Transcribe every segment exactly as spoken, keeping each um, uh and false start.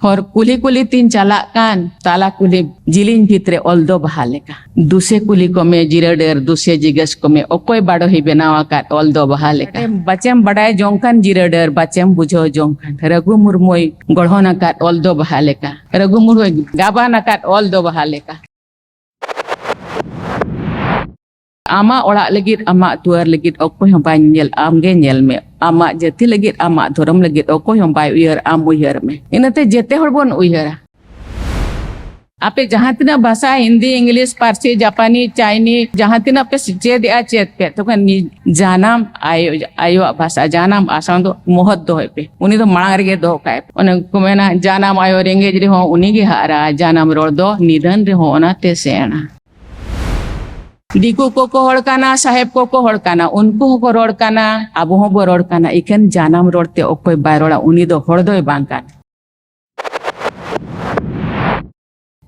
ᱦᱚᱨ ᱠᱩᱞᱦᱤ ᱠᱩᱞᱦᱤ ᱛᱤᱧ ᱪᱟᱞᱟᱜ ᱠᱟᱱ, ᱛᱟᱞᱟ ᱠᱩᱞᱦᱤ ᱡᱤᱞᱤᱧ ᱵᱷᱤᱛ ᱨᱮ ᱚᱞ ᱫᱚ ᱵᱟᱦᱟ ᱞᱮᱠᱟ᱾ ᱫᱩᱥᱮ ᱠᱩᱞᱤ ᱠᱚᱢᱮ ᱡᱤᱨᱟᱹ ᱰᱟᱹᱨ, ᱫᱩᱥᱮ ᱡᱤᱜᱟᱹᱥ ᱠᱚᱢᱮ, ᱚᱠᱚᱭ ᱵᱟᱰᱚᱦᱤ ᱵᱮᱱᱟᱣ ᱟᱠᱟᱫ ᱚᱞ ᱫᱚ ᱵᱟᱦᱟ ᱞᱮᱠᱟ᱾ ᱵᱟᱪᱮᱢ ᱵᱟᱰᱟᱭ ᱡᱚᱝ ᱠᱷᱟᱱ ᱡᱤᱨᱟᱹ ᱰᱟᱹᱨ, ᱵᱟᱪᱮᱢ ᱵᱩᱡᱷᱟᱹᱣ ᱡᱚᱝ ᱠᱷᱟᱱ ᱨᱟᱹᱜᱷᱩ ᱢᱩᱨᱢᱩᱭ ᱜᱚᱲᱦᱚᱱ ᱟᱠᱟᱫ ᱚᱞ ᱫᱚ ᱵᱟᱦᱟ ᱞᱮᱠᱟ᱾ ᱨᱟᱹᱜᱷᱩ ᱢᱩᱨᱢᱩᱭ ᱜᱟᱵᱟᱱ ᱟᱠᱟᱫ ᱚᱞ ᱫᱚ ᱵᱟᱦᱟ ᱞᱮᱠᱟ᱾ ᱟᱢᱟᱜ ᱚᱲᱟᱜ ᱞᱟᱹᱜᱤᱫ, ᱟᱢᱟᱜ ᱫᱩᱣᱟᱹᱨ ᱞᱟᱹᱜᱤᱫ ᱚᱠᱚᱭ ᱦᱚᱸ ᱵᱟᱭ ᱧᱮᱞ, ᱟᱢ ᱜᱮ ᱧᱮᱞ ᱢᱮ᱾ ᱟᱢᱟᱜ ᱡᱟᱹᱛᱤ ᱞᱟᱹᱜᱤᱫ, ᱟᱢᱟᱜ ᱫᱷᱚᱨᱚᱢ ᱞᱟᱹᱜᱤᱫ ᱚᱠᱚᱭ ᱦᱚᱸ ᱵᱟᱭ ᱩᱭᱦᱟᱹᱨ, ᱟᱢ ᱩᱭᱦᱟᱹᱨ ᱢᱮ᱾ ᱤᱱᱟᱹᱛᱮ ᱡᱮᱛᱮ ᱦᱚᱲ ᱵᱚᱱ ᱩᱭᱦᱟᱹᱨᱟ᱾ ᱟᱯᱮ ᱡᱟᱦᱟᱸ ᱛᱤᱱᱟᱹᱜ ᱵᱷᱟᱥᱟ, ᱦᱤᱱᱫᱤ, ᱤᱝᱞᱤᱥ, ᱯᱟᱹᱨᱥᱤ, ᱡᱟᱯᱟᱱᱤ, ᱪᱟᱭᱱᱤ, ᱡᱟᱦᱟᱸ ᱛᱤᱱᱟᱹᱜ ᱯᱮ ᱪᱮᱫ ᱮᱜᱼᱟ, ᱪᱮᱫ ᱯᱮ, ᱛᱚᱠᱷᱚᱱ ᱱᱤ-, ᱡᱟᱱᱟᱢ ᱟᱭᱳ, ᱟᱭᱳᱣᱟᱜ ᱵᱷᱟᱥᱟ, ᱡᱟᱱᱟᱢ ᱟᱲᱟᱝ ᱫᱚ ᱢᱚᱦᱚᱛ ᱫᱚᱦᱚᱭ ᱯᱮ᱾ ᱩᱱᱤ ᱫᱚ ᱢᱟᱲᱟᱝ ᱨᱮᱜᱮ ᱫᱚᱦᱚ ᱠᱟᱭ ᱯᱮ᱾ ᱚᱱᱮ ᱠᱚ ᱢᱮᱱᱟ, ᱡᱟᱱᱟᱢ ᱟᱭᱳ ᱨᱮᱸᱜᱮᱡ ᱨᱮᱦᱚᱸ ᱩᱱᱤ ᱜᱮ ᱦᱟᱨᱟ, ᱡᱟᱱᱟᱢ ᱨᱚᱲ ᱫᱚ ᱱᱤᱫᱷᱟᱹᱱ ᱨᱮᱦᱚᱸ ᱚᱱᱟ ᱛᱮ ᱥᱮᱬᱟ᱾ ᱫᱤᱠᱩ ᱠᱚᱠᱚ ᱦᱚᱲ ᱠᱟᱱᱟ, ᱥᱟᱦᱮᱵ ᱠᱚᱠᱚ ᱦᱚᱲ ᱠᱟᱱᱟ, ᱩᱱᱠᱩ ᱦᱚᱸᱠᱚ ᱨᱚᱲ ᱠᱟᱱᱟ, ᱟᱵᱚ ᱦᱚᱸᱵᱚ ᱨᱚᱲ ᱠᱟᱱᱟ᱾ ᱤᱠᱷᱟᱹᱱ ᱡᱟᱱᱟᱢ ᱨᱚᱲ ᱛᱮ ᱚᱠᱚᱭ ᱵᱟᱭ ᱨᱚᱲᱟ, ᱩᱱᱤ ᱫᱚ ᱦᱚᱲ ᱫᱚᱭ ᱵᱟᱝ ᱠᱟᱱᱟ᱾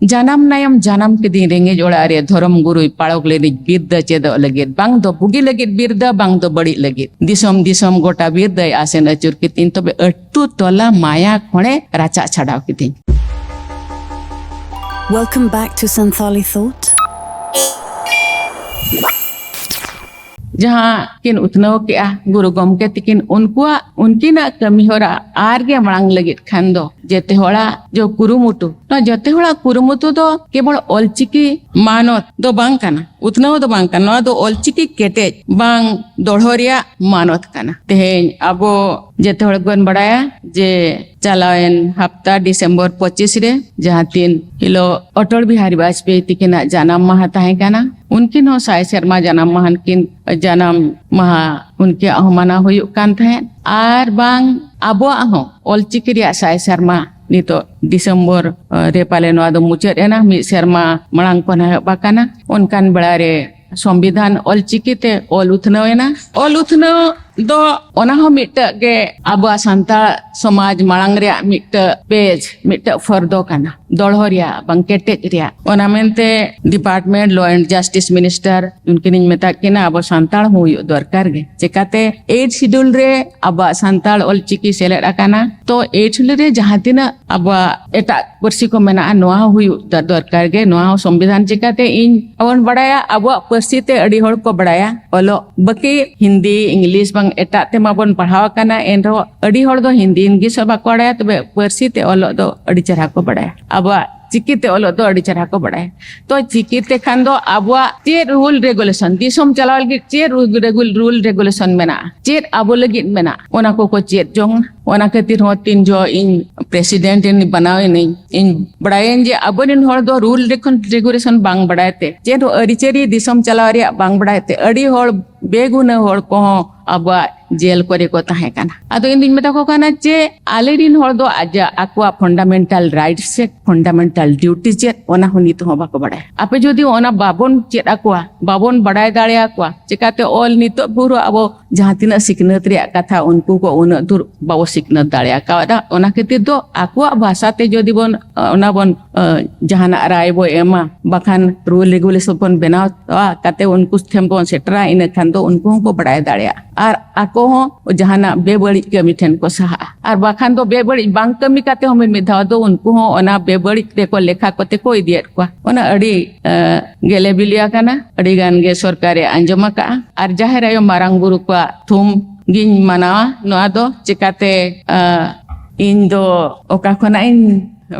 ᱡᱟᱱᱟᱢ ᱱᱟᱭᱚᱢ ᱡᱟᱱᱟᱢ ᱠᱤᱫᱤᱧ ᱨᱮᱸᱜᱮᱡ ᱚᱲᱟᱜ ᱨᱮ, ᱫᱷᱚᱨᱚᱢ ᱜᱩᱨᱩᱭ ᱯᱟᱲᱚᱠ ᱞᱮᱫᱤᱧ ᱵᱤᱨᱫᱟᱹ ᱪᱮᱫᱚᱜ ᱞᱟᱹᱜᱤᱫ᱾ ᱵᱟᱝ ᱫᱚ ᱵᱩᱜᱤ ᱞᱟᱹᱜᱤᱫ ᱵᱤᱨᱫᱟᱹ, ᱵᱟᱝ ᱫᱚ ᱵᱟᱹᱲᱤᱡ ᱞᱟᱹᱜᱤᱫ᱾ ᱫᱤᱥᱚᱢ ᱫᱤᱥᱚᱢ ᱜᱚᱴᱟ ᱵᱤᱨᱫᱟᱹᱭ ᱟᱥᱮᱱ ᱟᱹᱪᱩᱨ ᱠᱤᱫᱤᱧ, ᱛᱚᱵᱮ ᱟᱹᱛᱩ ᱴᱚᱞᱟ ᱢᱟᱭᱟ ᱠᱷᱚᱲᱮ ᱨᱟᱪᱟᱜ ᱪᱷᱟᱰᱟᱣ ᱠᱤᱫᱤᱧ᱾ Welcome back to Santali Thought. ᱡᱟᱦᱟᱸ ᱠᱤᱱ ᱩᱛᱱᱟᱹᱣ ᱠᱮᱜᱼᱟ ᱜᱩᱨᱩ ᱜᱚᱢᱠᱮ ᱛᱤᱠᱤᱱ, ᱩᱱᱠᱩᱣᱟᱜ, ᱩᱱᱠᱤᱱᱟᱜ ᱠᱟᱹᱢᱤ ᱦᱚᱨᱟ ᱟᱨ ᱜᱮ ᱢᱟᱲᱟᱝ ᱞᱟᱹᱜᱤᱫ ᱠᱷᱟᱱ ᱫᱚ ᱡᱮᱛᱮ ᱦᱚᱲᱟᱜ ᱡᱚ ᱠᱩᱨᱩᱢᱩᱴᱩ, ᱱᱚᱣᱟ ᱡᱮᱛᱮ ᱦᱚᱲᱟᱜ ᱠᱩᱨᱩᱢᱩᱴᱩ ᱫᱚ ᱠᱮᱵᱚᱞ ᱚᱞᱪᱤᱠᱤ ᱢᱟᱱᱚᱛ ᱫᱚ ᱵᱟᱝ ᱠᱟᱱᱟ, ᱩᱛᱱᱟᱹᱣ ᱫᱚ ᱵᱟᱝ ᱠᱟᱱᱟ᱾ ᱱᱚᱣᱟ ᱫᱚ ᱚᱞᱪᱤᱠᱤ ᱠᱮᱴᱮᱡ ᱵᱟᱝ ᱫᱚᱲᱦᱚ ᱨᱮᱭᱟᱜ ᱢᱟᱱᱚᱛ ᱠᱟᱱᱟ᱾ ᱛᱮᱦᱮᱧ ᱟᱵᱚ ᱡᱮᱛᱮ ᱦᱚᱲ ᱜᱮᱵᱚᱱ ᱵᱟᱲᱟᱭᱟ ᱡᱮ ᱪᱟᱞᱟᱣᱮᱱ ᱦᱟᱯᱛᱟ ᱰᱤᱥᱮᱢᱵᱚᱨ ᱯᱚᱸᱪᱤᱥ ᱨᱮ, ᱡᱟᱦᱟᱸ ᱫᱤᱱ ᱦᱤᱞᱳᱜ ᱚᱴᱚᱞ ᱵᱤᱦᱟᱨᱤ ᱵᱟᱡᱽᱯᱮᱭᱤ ᱛᱤᱠᱤᱱᱟᱜ ᱡᱟᱱᱟᱢ ᱢᱟᱦᱟ ᱛᱟᱦᱮᱸ ᱠᱟᱱᱟ, ᱩᱱᱠᱤᱱ ᱦᱚᱸ ᱥᱟᱭ ᱥᱮᱨᱢᱟ ᱡᱟᱱᱟᱢ ᱢᱟᱦᱟ ᱠᱤᱱ, ᱡᱟᱱᱟᱢ ᱢᱟᱦᱟ ᱩᱱᱠᱤᱭᱟᱜ ᱦᱚᱸ ᱢᱟᱱᱟᱣ ᱦᱩᱭᱩᱜ ᱠᱟᱱ ᱛᱟᱦᱮᱸᱫ᱾ ᱟᱨ ᱵᱟᱝ ᱟᱵᱚᱣᱟᱜ ᱦᱚᱸ ᱚᱞᱪᱤᱠᱤ ᱨᱮᱭᱟᱜ ᱥᱟᱭ ᱥᱮᱨᱢᱟ ᱱᱤᱛᱚᱜ ᱰᱤᱥᱮᱢᱵᱚᱨ, ᱮ, ᱨᱮ ᱯᱟᱞᱮ ᱱᱚᱣᱟ ᱫᱚ ᱢᱩᱪᱟᱹᱫ ᱮᱱᱟ, ᱢᱤᱫ ᱥᱮᱨᱢᱟ ᱢᱟᱲᱟᱝ ᱠᱷᱚᱱ ᱮᱦᱚᱵ ᱟᱠᱟᱱᱟ᱾ ᱚᱱᱠᱟᱱ ᱵᱮᱲᱟ ᱨᱮ ᱥᱚᱝᱵᱤᱫᱷᱟᱱ ᱚᱞᱪᱤᱠᱤ ᱛᱮ ᱚᱞ ᱩᱛᱱᱟᱹᱣ ᱮᱱᱟ᱾ ᱚᱞ ᱩᱛᱱᱟᱹᱣ ᱫᱚ ᱚᱱᱟ ᱦᱚᱸ ᱢᱤᱫᱴᱟᱝ ᱜᱮ ᱟᱵᱚᱣᱟᱜ ᱥᱟᱱᱛᱟᱲ ᱥᱚᱢᱟᱡᱽ ᱢᱟᱲᱟᱝ ᱨᱮᱭᱟᱜ ᱢᱤᱫᱴᱟᱝ ᱯᱮᱡᱽ, ᱢᱤᱫᱴᱟᱝ ᱯᱷᱚᱨᱫᱚ ᱠᱟᱱᱟ, ᱫᱚᱲᱦᱚ ᱨᱮᱭᱟᱜ ᱵᱟᱝ ᱠᱮᱴᱮᱡ ᱨᱮᱭᱟᱜ᱾ ᱚᱱᱟ ᱢᱮᱱᱛᱮ Department Law and Justice Minister ᱩᱱᱠᱤᱱᱤᱧ ᱢᱮᱛᱟᱜ ᱠᱤᱱᱟ, ᱟᱵᱚ ᱥᱟᱱᱛᱟᱲ ᱦᱚᱸ ᱦᱩᱭᱩᱜ ᱫᱚᱨᱠᱟᱨ ᱜᱮ᱾ ᱪᱮᱠᱟᱛᱮ Eighth Schedule ᱨᱮ ᱟᱵᱚᱣᱟᱜ ᱥᱟᱱᱛᱟᱲ ᱚᱞᱪᱤᱠᱤ ᱥᱮᱞᱮᱫ ᱟᱠᱟᱱᱟ, ᱛᱚ Eighth Schedule ᱨᱮ ᱡᱟᱦᱟᱸ ᱛᱤᱱᱟᱹᱜ ᱟᱵᱚᱣᱟᱜ ᱮᱴᱟᱜ ᱯᱟᱹᱨᱥᱤ ᱠᱚ ᱢᱮᱱᱟᱜᱼᱟ, ᱱᱚᱣᱟ ᱦᱚᱸ ᱦᱩᱭᱩᱜ ᱫᱚ-, ᱫᱚᱨᱠᱟᱨ ᱜᱮ᱾ ᱱᱚᱣᱟ ᱦᱚᱸ ᱥᱚᱝᱵᱤᱫᱷᱟᱱ ᱪᱤᱠᱟᱛᱮ ᱤᱧ ᱟᱵᱚᱱ ᱵᱟᱲᱟᱭᱟ, ᱟᱵᱚᱣᱟᱜ ᱯᱟᱹᱨᱥᱤ ᱛᱮ ᱟᱹᱰᱤ ᱦᱚᱲ ᱠᱚ ᱵᱟᱲᱟᱭᱟ ᱚᱞᱚᱜ, ᱵᱟᱹᱠᱤ ᱦᱤᱱᱫᱤ, ᱤᱝᱞᱤᱥ ᱵᱟᱝ ᱮᱴᱟᱜ ᱛᱮ ᱢᱟᱵᱚᱱ ᱯᱟᱲᱦᱟᱣ ᱟᱠᱟᱱᱟ, ᱮᱱᱨᱮᱦᱚᱸ ᱟᱹᱰᱤ ᱦᱚᱲ ᱫᱚ ᱦᱤᱱᱫᱤ ᱤᱝᱞᱤᱥ ᱦᱚᱸ ᱵᱟᱠᱚ ᱵᱟᱲᱟᱭᱟ, ᱛᱚᱵᱮ ᱯᱟᱹᱨᱥᱤ ᱛᱮ ᱚᱞᱚᱜ ᱫᱚ ᱟᱹᱰᱤ ᱪᱮᱦᱨᱟ ᱠᱚ ᱵᱟᱲᱟᱭᱟ᱾ ᱟᱵᱚᱣᱟᱜ ᱪᱤᱠᱤ ᱛᱮ ᱚᱞᱚᱜ ᱫᱚ ᱟᱹᱰᱤ ᱪᱮᱦᱨᱟ ᱠᱚ ᱵᱟᱲᱟᱭᱟ᱾ ᱛᱚ ᱪᱤᱠᱤ ᱛᱮ ᱠᱷᱟᱱ ᱫᱚ ᱟᱵᱚᱣᱟᱜ ᱪᱮᱫ ᱨᱩᱞ ᱨᱮᱜᱩᱞᱮᱥᱚᱱ, ᱫᱤᱥᱚᱢ ᱪᱟᱞᱟᱣ ᱞᱟᱹᱜᱤᱫ ᱪᱮᱫ ᱨᱩᱞ ᱨᱮᱜᱩᱞ-, ᱨᱩᱞ ᱨᱮᱜᱩᱞᱮᱥᱚᱱ ᱢᱮᱱᱟᱜᱼᱟ, ᱪᱮᱫ ᱟᱵᱚ ᱞᱟᱹᱜᱤᱫ ᱢᱮᱱᱟᱜᱼᱟ, ᱚᱱᱟ ᱠᱚᱠᱚ ᱪᱮᱫ ᱡᱚᱝ᱾ ᱚᱱᱟ ᱠᱷᱟᱹᱛᱤᱨ ᱦᱚᱸ ᱛᱤᱱ ᱡᱚᱦᱚᱜ ᱤᱧ ᱯᱨᱮᱥᱤᱰᱮᱱᱴ ᱤᱧ ᱵᱮᱱᱟᱣ ᱮᱱᱟᱹᱧ, ᱤᱧ ᱵᱟᱲᱟᱭᱟᱹᱧ ᱡᱮ ᱟᱵᱚᱨᱮᱱ ᱦᱚᱲ ᱫᱚ ᱨᱩᱞ ᱨᱮᱜᱩᱞᱮᱥᱚᱱ ᱵᱟᱝ ᱵᱟᱲᱟᱭ ᱛᱮ, ᱪᱮᱫ ᱦᱚᱸ ᱟᱹᱨᱤᱪᱟᱹᱞᱤ ᱫᱤᱥᱚᱢ ᱪᱟᱞᱟᱣ ᱨᱮᱭᱟᱜ ᱵᱟᱝ ᱵᱟᱲᱟᱭ ᱛᱮ, ᱟᱹᱰᱤ ᱦᱚᱲ ᱵᱮᱜᱩᱱᱟᱹ ᱦᱚᱲ ᱠᱚᱦᱚᱸ ᱟᱵᱚᱣᱟᱜ ᱡᱮᱞ ᱠᱚᱨᱮ ᱠᱚ ᱛᱟᱦᱮᱸ ᱠᱟᱱᱟ᱾ ᱟᱫᱚ ᱤᱧ ᱫᱩᱧ ᱢᱮᱛᱟ ᱠᱚ ᱠᱟᱱᱟ ᱡᱮ ᱟᱞᱮᱨᱮᱱ ᱦᱚᱲ ᱫᱚ ᱟᱡᱟᱜ, ᱟᱠᱚᱣᱟᱜ ᱯᱷᱟᱱᱰᱟᱢᱮᱱᱴᱟᱞ ᱨᱟᱭᱤᱴᱥ ᱪᱮᱫ, ᱯᱷᱟᱱᱰᱟᱢᱮᱱᱴᱟᱞ ᱰᱤᱭᱩᱴᱤ ᱪᱮᱫ, ᱚᱱᱟ ᱦᱚᱸ ᱱᱤᱛ ᱦᱚᱸ ᱵᱟᱠᱚ ᱵᱟᱲᱟᱭᱟ᱾ ᱟᱯᱮ ᱡᱩᱫᱤ ᱚᱱᱟ ᱵᱟᱵᱚᱱ ᱪᱮᱫ ᱟᱠᱚᱣᱟ, ᱵᱟᱵᱚᱱ ᱵᱟᱲᱟᱭ ᱫᱟᱲᱮᱭᱟᱠᱚᱣᱟ, ᱪᱮᱠᱟᱛᱮ ᱚᱞ ᱱᱤᱛᱚᱜ ᱵᱷᱳᱨ ᱟᱵᱚ ᱡᱟᱦᱟᱸ ᱛᱤᱱᱟᱹᱜ ᱥᱤᱠᱷᱱᱟᱹᱛ ᱨᱮᱭᱟᱜ ᱠᱟᱛᱷᱟ, ᱩᱱᱠᱩ ᱠᱚ ᱩᱱᱟᱹᱜ ᱫᱩᱨ ᱵᱟᱵᱚ ᱥᱤᱠᱷᱱᱟᱹᱛ ᱫᱟᱲᱮ ᱟᱠᱟᱣᱫᱟ᱾ ᱚᱱᱟ ᱠᱷᱟᱹᱛᱤᱨ ᱫᱚ ᱟᱠᱚᱣᱟᱜ ᱵᱷᱟᱥᱟ ᱛᱮ ᱡᱩᱫᱤ ᱵᱚᱱ, ᱚᱱᱟ ᱵᱚᱱ, ᱡᱟᱦᱟᱱᱟᱜ ᱨᱟᱭ ᱵᱚ ᱮᱢᱟ, ᱵᱟᱠᱷᱟᱱ ᱨᱩᱞ ᱨᱮᱜᱩᱞᱮᱥᱚᱱ ᱵᱚᱱ ᱵᱮᱱᱟᱣᱟ, ᱠᱟᱛᱮ ᱩᱱᱠᱩ ᱴᱷᱮᱱ ᱵᱚᱱ ᱥᱮᱴᱮᱨᱟ, ᱤᱱᱟᱹ ᱠᱷᱟᱱ ᱫᱚ ᱩᱱᱠᱩ ᱦᱚᱸᱠᱚ ᱵᱟᱲᱟᱭ ᱫᱟᱲᱮᱭᱟᱜᱼᱟ᱾ ᱟᱨ ᱟᱠᱚ ᱦᱚᱸ ᱡᱟᱦᱟᱱᱟᱜ ᱵᱮᱵᱟᱹᱲᱤᱡ ᱠᱟᱹᱢᱤ ᱴᱷᱮᱱ ᱠᱚ ᱥᱟᱦᱟᱜᱼᱟ᱾ ᱟᱨ ᱵᱟᱠᱷᱟᱱ ᱫᱚ ᱵᱮᱵᱟᱹᱲᱤᱡ ᱵᱟᱝ ᱠᱟᱹᱢᱤ ᱠᱟᱛᱮ ᱦᱚᱸ ᱢᱤᱫ ᱫᱷᱟᱣ ᱫᱚ ᱩᱱᱠᱩ ᱦᱚᱸ ᱚᱱᱟ ᱵᱮᱵᱟᱹᱲᱤᱡ ᱨᱮᱠᱚ ᱞᱮᱠᱷᱟ ᱠᱚᱛᱮ ᱠᱚ ᱤᱫᱤᱭᱮᱫ ᱠᱚᱣᱟ᱾ ᱚᱱᱟ ᱟᱹᱰᱤ, ᱮ, ᱜᱮᱞᱮ ᱵᱤᱞᱤ ᱟᱠᱟᱱᱟ, ᱟᱹᱰᱤ ᱜᱟᱱ ᱜᱮ ᱥᱚᱨᱠᱟᱨᱮ ᱟᱸᱡᱚᱢ ᱟᱠᱟᱜᱼᱟ᱾ ᱟᱨ ᱡᱟᱦᱮᱨ ᱟᱭᱳ ᱢᱟᱨᱟᱝ ᱵᱩᱨᱩ ᱠᱚᱣᱟᱜ ᱛᱷᱩᱢ ᱜᱤᱧ ᱢᱟᱱᱟᱣᱟ ᱱᱚᱣᱟ ᱫᱚ᱾ ᱪᱮᱠᱟᱛᱮ, ᱮ, ᱤᱧ ᱫᱚ ᱚᱠᱟ ᱠᱷᱚᱱᱟᱜ ᱤᱧ